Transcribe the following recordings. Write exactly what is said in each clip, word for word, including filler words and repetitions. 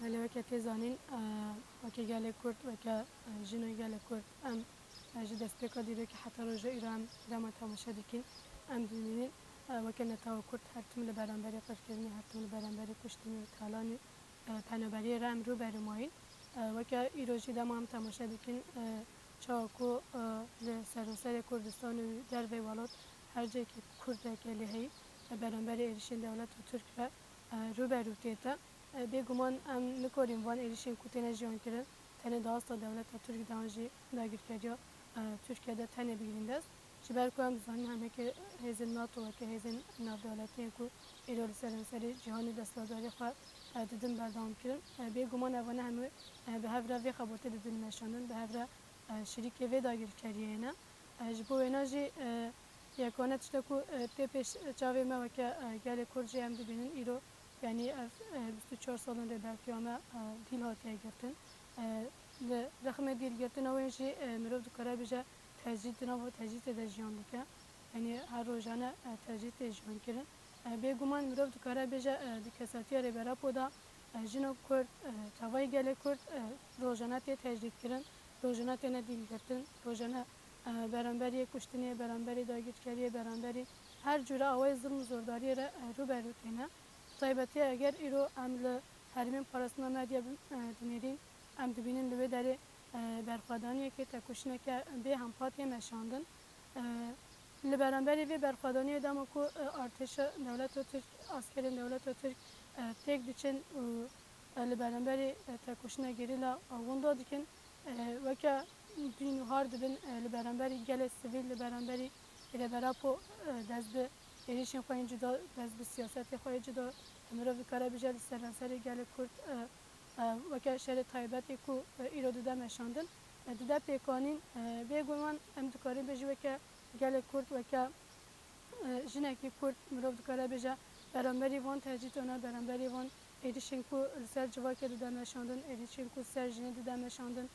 Belê, weke tê zanîn, e, weke gelê Kurd, weke, e, jin û gelê Kurd, em, e, ji destpêka dîrokê heta roja îro em dema temaşe dikin, em dibînin, e, weke netewa Kurd her tim li beramberî qirkirinê, her tim li beramberî kuştinê û talanê, e, penaberiyê re em rû berû mayîn. E, weke îro jî dema em temaşe dikin, e, çawa ku, e, li seroserê Kurdistan û dervê welat her cihekî Kurdeke lê heyî, e, beramberî êrişên dewleta Tirk re, e, rû berû tête. E, bêguman em nikarîn van êrişên ku têne jiyan kirin, tenê di asta dewleta Tirk de an jî dagirkeriya, e, Tirkiye de tenê bigirîn dest. Ji ber ku em dizanin hemeke hêzên NATO weke hêzên navdewletî yên ku îro li seranserê cîhanê desthilatdariyê xwe, e, didin berdewam kirin. E, bêguman evane hemû, e, bi hev re vê xebatê didin meşandin, bi hev re, e, şirîkê vê dagirkeriyê ne. E, ji bo wêna jî, e, yekane tişta ku, e, tê pêş çavê me weke, e, gelê Kurd jî em dibînin îro, yanî ev, e, bîst û çar salên rêbertiya me, e, dîl hatiye girtin. E, li rexmê dîlgirtina wê jî, e, mirov dikare bêje tecrîd di nava tecrîdê de jiyan dike. Yanî her rojane, e, tecrîd tê jiyan kirin. E, bêguman mirov dikare bêje, e, di kesatiya Rêber Apo de, e, jin û Kurd, e, tevayê gelê Kurd, e, rojane tê tecrîd kirin, rojane têne dîlgirtin, rojane, e, beramberî kuştinê, beramberî dagirkeriyê, beramberî her cûre awayê zilm û zordariyê re, e, rû be rû têne. Bi taybetî eger îro em li herêmên parastina Medyayê, e, dinêrîn, em dibînin li wê derê, e, berxwedaniyeke, tekoşîneke bê hempa tê meşandin. E, li beramberî vê berxwedaniyê dema ku, e, artêşa dewleta Tirk, askerên dewleta Tirk, e, têk diçin û, e, li beramberî, e, tekoşîna gerîla winda dikin, e, weke dîn û har dibin, e, li beramberî gelê sivîl, li beramberî Rêber Apo, e, dest bi êrişên xwe yên cuda, dest bi siyasetê xwe yê cuda, mirov dikare bêje li seranserê gelê Kurd, e, e, weke şerê taybetê ku, e, îro dide meşandin, e, dide pêkanîn. E, bêguman em dikarin bêjin weke gelê Kurd, weke, e, jinekî Kurd, mirov dikare bêje beramberî van tecrîdana, beramberî van êrişên ku li ser civakê dide meşandin, êrişên ku ser jinê dide meşandin,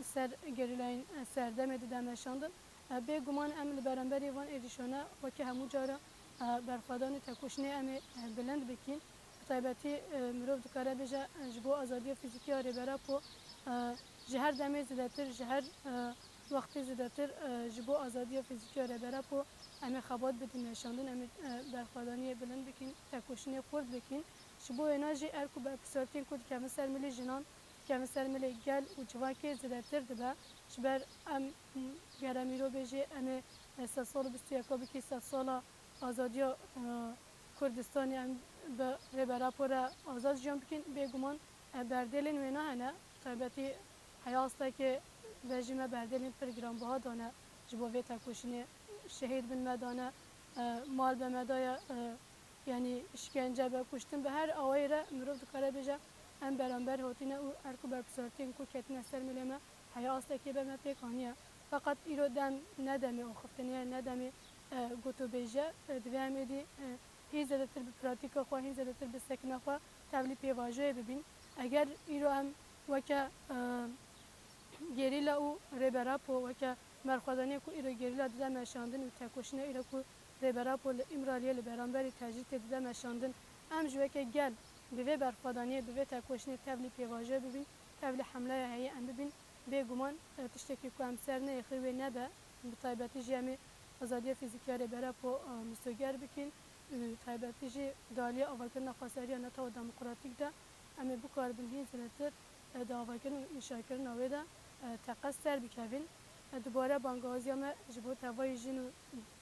ser gerîlayên, e, serdemê dide meşandin. E, bêguman em li beramberî van êrişane weke hemû cara, e, berxwedan û tekoşînê em ê, e, bilind bikîn. Bi taybetî, e, mirov dikare bêje, e, ji bo azadiya fîzîkî ya Rêber Apo, e, ji her demê zêdetir, ji her, e, wextê zêdetir, e, ji bo azadiya fîzîkî ya Rêber Apo em ê xebat bidin meşandin, em ê, e, berxwedaniyê bilind bikîn, tekoşînê xurt bikîn. Ji bo wêna jî erk û berpirsiyatiyên ku dikevin ser milê jinan, dikevin ser milê gel û civakê zêdetir dibe. Ji ber em, ger em îro bêjî em ê, e, sedsala bîst û yeka bikî sedsala azadiya, e, Kurdistanê, em bi Rêber Apo re azad jiyan bikîn, bêguman, e, berdêlên wêna hene. Taybetî heya astekê ve jî me berdêlên pir giranbiha dane ji bo vê tekoşînê. Şehîd bin me dane, e, mal be me daye, e, Yanî îşkence be, kuştin be, her awayî re mirov dikare bêje em beramber hatine û erk û berpirsiyatiyên ku ketine ser milê me heya astekê be me pêk aniye. Feqet îro dem ne demê axiftinê ye, ne demê, e, gotûbêj e. E, divê em êdî, e, hîn zêdetir bi pratîka xwe, hîn zêdetir bi sekina xwe tevlî pêvajoyê bibîn. Eger îro em weke, e, gerîla û Rêber Apo weke berxwedaniyê ku îro gerîla dide meşandin û tekoşîna îro ku Rêber Apo li Îmraliyê li beramberî tecrîdê dide meşandin, em jî weke gel bi vê berxwedaniyê, bi vê tekoşînê tevlî pêvajoyê bibîn, tevlî hemleya heyî em bibîn. Bêguman, e, tiştekî ku em ser neyê xêr wê nebe, bi taybetî jî em ê azadiya fîzîkî ya Rêber Apo, e, misoger bikîn û taybetî jî di aliyê avakirina xweseriya netewa demokratîk de em ê bikaribin hîn zêdetir, e, di avakirin û înşakirina wê de, e, teqez ser bikevin. E, dubare bangawaziya me ji bo tevayî jin û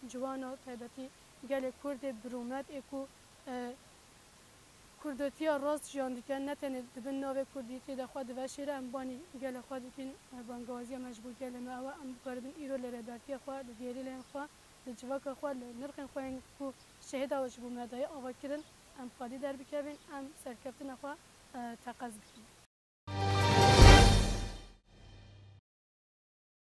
ciwana, taybetî gelê Kurdê birûmet ê ku, e, Kurdotiya rast jiyan dike, ne tenê di bin navê Kurdîtê de xwe diveşêre, em banî gelê xwe dikin. E, bangawaziya me ji bo gelê me ew e, em bikaribin îro li rêbertiya xwe, li gerîleyên xwe, li civaka xwe, li nirxên xwe yên ku şehîda ji bo me daye ava kirin, em xwedî derbikevin, em serkeftina xwe, e, teqez bikin.